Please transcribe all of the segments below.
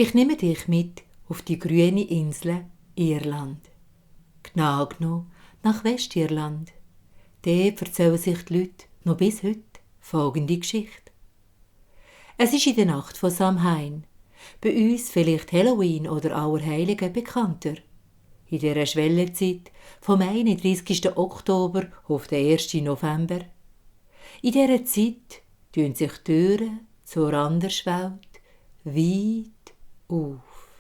Ich nehme dich mit auf die grüne Insel Irland. Genau genommen nach Westirland. Dort erzählen sich die Leute noch bis heute folgende Geschichte. Es ist in der Nacht von Samhain. Bei uns vielleicht Halloween oder Allerheiligen bekannter. In dieser Schwellenzeit vom 31. Oktober auf den 1. November. In dieser Zeit tun sich Türen zur Anderswelt weit auf.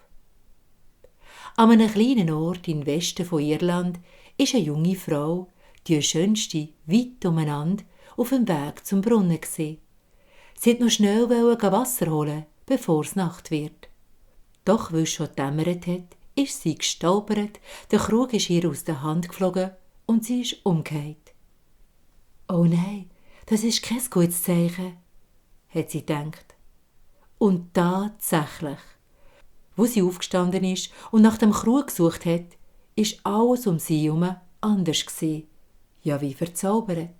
An einem kleinen Ort im Westen von Irland ist eine junge Frau, die schönste, weit umeinander, auf dem Weg zum Brunnen gewesen. Sie wollte noch schnell Wasser holen, bevor es Nacht wird. Doch, weil es schon dämmert hat, ist sie gestolpert, der Krug ist ihr aus der Hand geflogen und sie ist umgekehrt. «Oh nein, das ist kein gutes Zeichen», hat sie gedacht. Und tatsächlich, wo sie aufgestanden ist und nach dem Krug gesucht hat, ist alles um sie herum anders gewesen. Ja, wie verzaubert.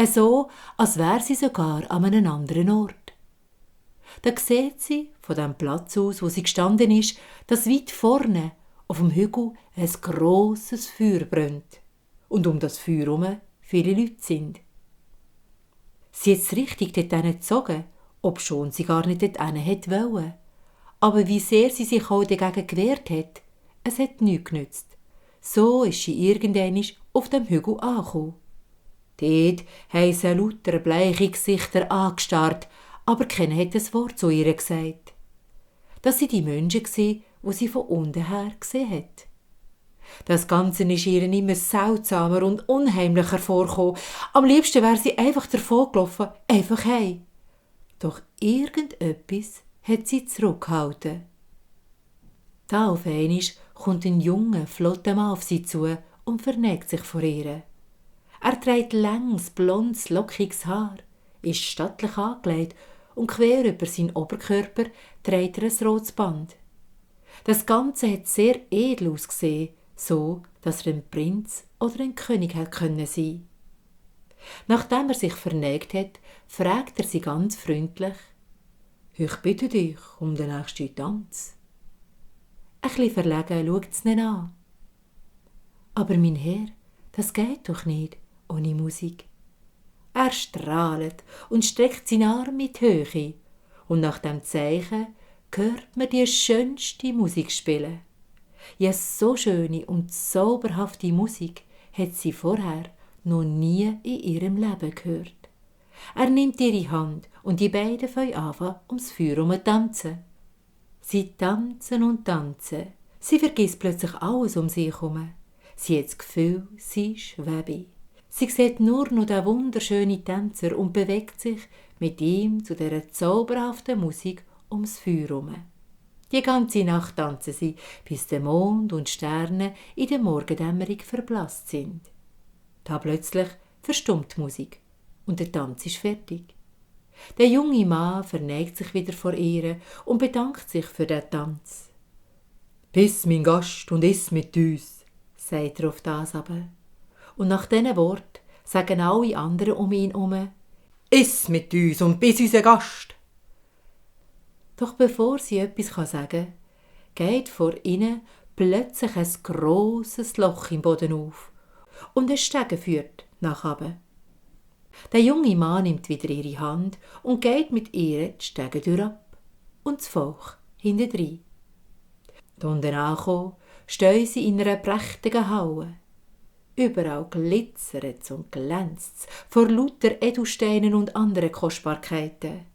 So, als wäre sie sogar an einem anderen Ort. Da sieht sie von dem Platz aus, wo sie gestanden ist, dass weit vorne auf dem Hügel ein grosses Feuer brennt und um das Feuer herum viele Leute sind. Sie hat es richtig dorthin gezogen, obschon sie gar nicht dorthin hätte wollen. Aber wie sehr sie sich auch dagegen gewehrt hat, es hat nichts genützt. So ist sie irgendwann auf dem Hügel angekommen. Dort haben sie lauter bleiche Gesichter angestarrt, aber keiner hat ein Wort zu ihr gesagt. Das waren die Menschen, die sie von unten her gesehen hat. Das Ganze ist ihr immer seltsamer und unheimlicher vorgekommen. Am liebsten wäre sie einfach davongelaufen, einfach heim. Doch irgendetwas hat sie zurückgehalten. Da auf einmal kommt ein junger, flotter Mann auf sie zu und verneigt sich vor ihr. Er trägt langes, blondes, lockiges Haar, ist stattlich angelegt und quer über seinen Oberkörper trägt er ein rotes Band. Das Ganze hat sehr edel ausgesehen, so dass er ein Prinz oder ein König hätte können sein. Nachdem er sich verneigt hat, fragt er sie ganz freundlich: «Ich bitte dich um den nächsten Tanz.» Ein bisschen verlegen schaut es ihn an. «Aber mein Herr, das geht doch nicht ohne Musik.» Er strahlt und streckt seinen Arm in die Höhe und nach dem Zeichen hört man die schönste Musik spielen. Ja, so schöne und zauberhafte Musik hat sie vorher noch nie in ihrem Leben gehört. Er nimmt ihre Hand und die beiden fangen an, ums Feuer herum zu tanzen. Sie tanzen und tanzen. Sie vergisst plötzlich alles um sich herum. Sie hat das Gefühl, sie schwebe. Sie sieht nur noch den wunderschönen Tänzer und bewegt sich mit ihm zu dieser zauberhaften Musik ums Feuer herum. Die ganze Nacht tanzen sie, bis der Mond und die Sterne in der Morgendämmerung verblasst sind. Da plötzlich verstummt die Musik und der Tanz ist fertig. Der junge Mann verneigt sich wieder vor ihr und bedankt sich für den Tanz. «Biss, mein Gast, und iss mit uns», sagt er auf das aber. Und nach diesen Worten sagen alle anderen um ihn herum: «Iss mit uns und biss unser Gast!» Doch bevor sie etwas sagen kann, geht vor ihnen plötzlich ein grosses Loch im Boden auf und ein Stege führt nach oben. Der junge Mann nimmt wieder ihre Hand und geht mit ihr die Stege ab und das Volk hintendrein. Unten angekommen stehen sie in einer prächtigen Halle. Überall glitzert es und glänzt vor lauter Edelsteinen und anderen Kostbarkeiten.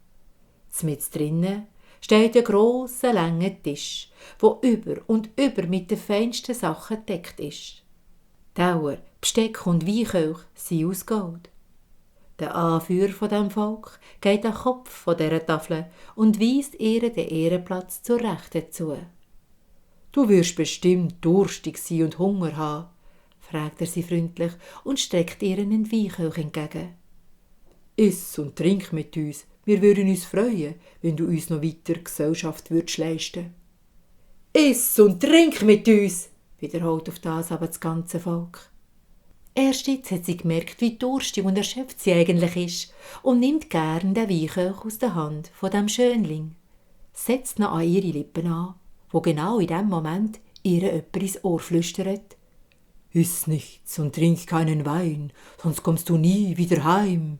Zmitz drinnen steht ein grosser, langer Tisch, wo über und über mit den feinsten Sachen gedeckt ist. Teller, Besteck und Weinkelch sind aus Gold. Der Anführer von dem Volk geht an den Kopf von dieser Tafel und weist ihr den Ehrenplatz zur Rechten zu. «Du wirst bestimmt durstig sein und Hunger haben», fragt er sie freundlich und streckt ihr einen Weinkelch entgegen. «Iss und trink mit uns, wir würden uns freuen, wenn du uns noch weiter Gesellschaft würdest leisten.» «Iss und trink mit uns», wiederholt auf das aber das ganze Volk. Erst jetzt hat sie gemerkt, wie durstig und erschöpft sie eigentlich ist und nimmt gern den Weinkelch aus der Hand von dem Schönling. setzt noch an ihre Lippen an, wo genau in dem Moment ihr jemand ins Ohr flüstert. »Iss nichts und trink keinen Wein, sonst kommst du nie wieder heim.«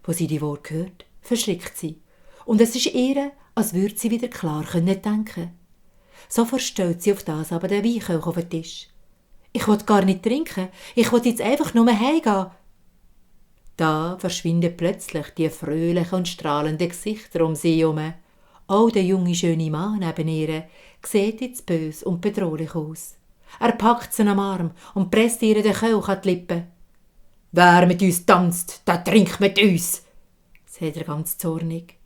Wo sie die Worte hört, verschrickt sie. Und es ist ihr, als würde sie wieder klar denken. Sofort stellt sie auf das aber den Weinkelch auf den Tisch. »Ich will gar nicht trinken, ich will jetzt einfach nur heimgehen.« Da verschwinden plötzlich die fröhlichen und strahlenden Gesichter um sie herum. Auch der junge, schöne Mann neben ihr sieht jetzt bös und bedrohlich aus. Er packt sie am Arm und presst ihr den Kelch an die Lippen. »Wer mit uns tanzt, der trinkt mit uns«, sagt er ganz zornig.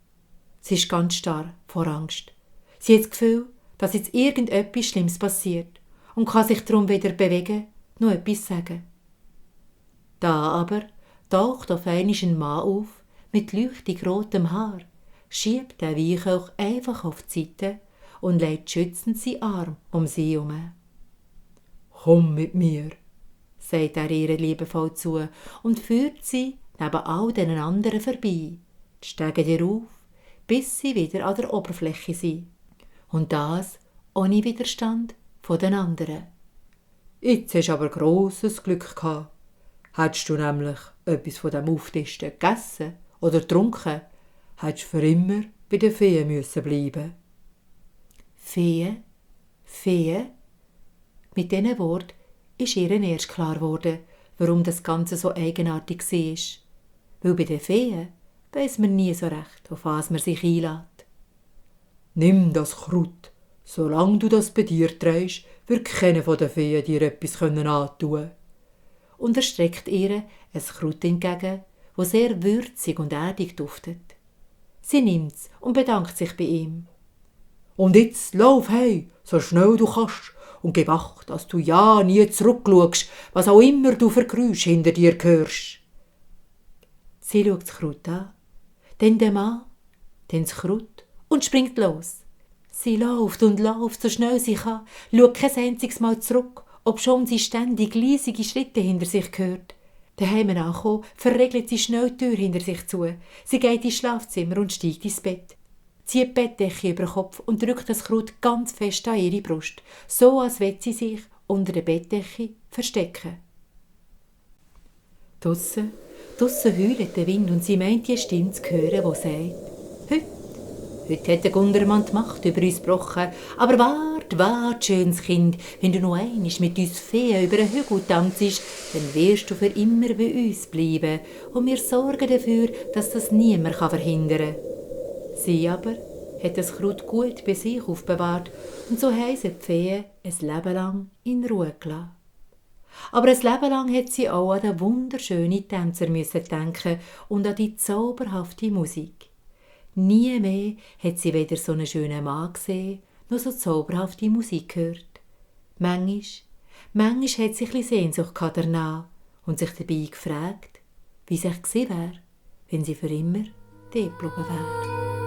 Sie ist ganz starr vor Angst. Sie hat das Gefühl, dass jetzt irgendetwas Schlimmes passiert und kann sich darum weder bewegen noch etwas sagen. Da aber taucht auf einmal ein Mann auf mit leuchtig rotem Haar, schiebt den Weinkelch einfach auf die Seite und legt schützend seinen Arm um sie herum. »Komm mit mir«, sagt er ihr liebevoll zu und führt sie neben all den anderen vorbei, steigen ihr auf, bis sie wieder an der Oberfläche sind. Und das ohne Widerstand von den anderen. »Jetzt hast du aber grosses Glück gehabt. Hättest du nämlich etwas von dem Auftisten gegessen oder getrunken, hättest du für immer bei den Feen müssen bleiben.« Feen? Feen? Mit diesen Worten ist ihr erst klar geworden, warum das Ganze so eigenartig war. Weil bei den Feen weiss man nie so recht, auf was man sich einlässt. »Nimm das Kraut. Solange du das bei dir trägst, wird keine von den Feen dir etwas antun.« Und er streckt ihr ein Kraut entgegen, das sehr würzig und erdig duftet. Sie nimmt's und bedankt sich bei ihm. »Und jetzt lauf heim, so schnell du kannst, und gib Acht, dass du ja nie zurückschaust, was auch immer du für Geräusche hinter dir hörst.« Sie schaut das Kraut an, dann den Mann, dann das Kraut und springt los. Sie läuft und läuft, so schnell sie kann, schaut kein einziges Mal zurück, obschon sie ständig leisige Schritte hinter sich hört. Daheim angekommen, verriegelt sie schnell die Tür hinter sich zu. Sie geht ins Schlafzimmer und steigt ins Bett. Zieht die Bettdecke über den Kopf und drückt das Kraut ganz fest an ihre Brust, so als würde sie sich unter der Bettdecke verstecken. Draussen heult der Wind und sie meint die Stimme zu hören, die sagt: Heute hat der Gundermann die Macht über uns gebrochen, aber wart, schönes Kind, wenn du noch einmal mit uns Feen über den Hügel tanzst, dann wirst du für immer bei uns bleiben und wir sorgen dafür, dass das niemand verhindern kann. Sie aber hat das Kraut gut bei sich aufbewahrt und so haben sie die Feen ein Leben lang in Ruhe gelassen. Aber ein Leben lang hat sie auch an den wunderschönen Tänzer denken und an die zauberhafte Musik. Nie mehr hat sie weder so einen schönen Mann gesehen, noch so zauberhafte Musik gehört. Manchmal hat sie ein bisschen Sehnsucht danach und sich dabei gefragt, wie es gewesen wäre, wenn sie für immer dort geblieben wäre.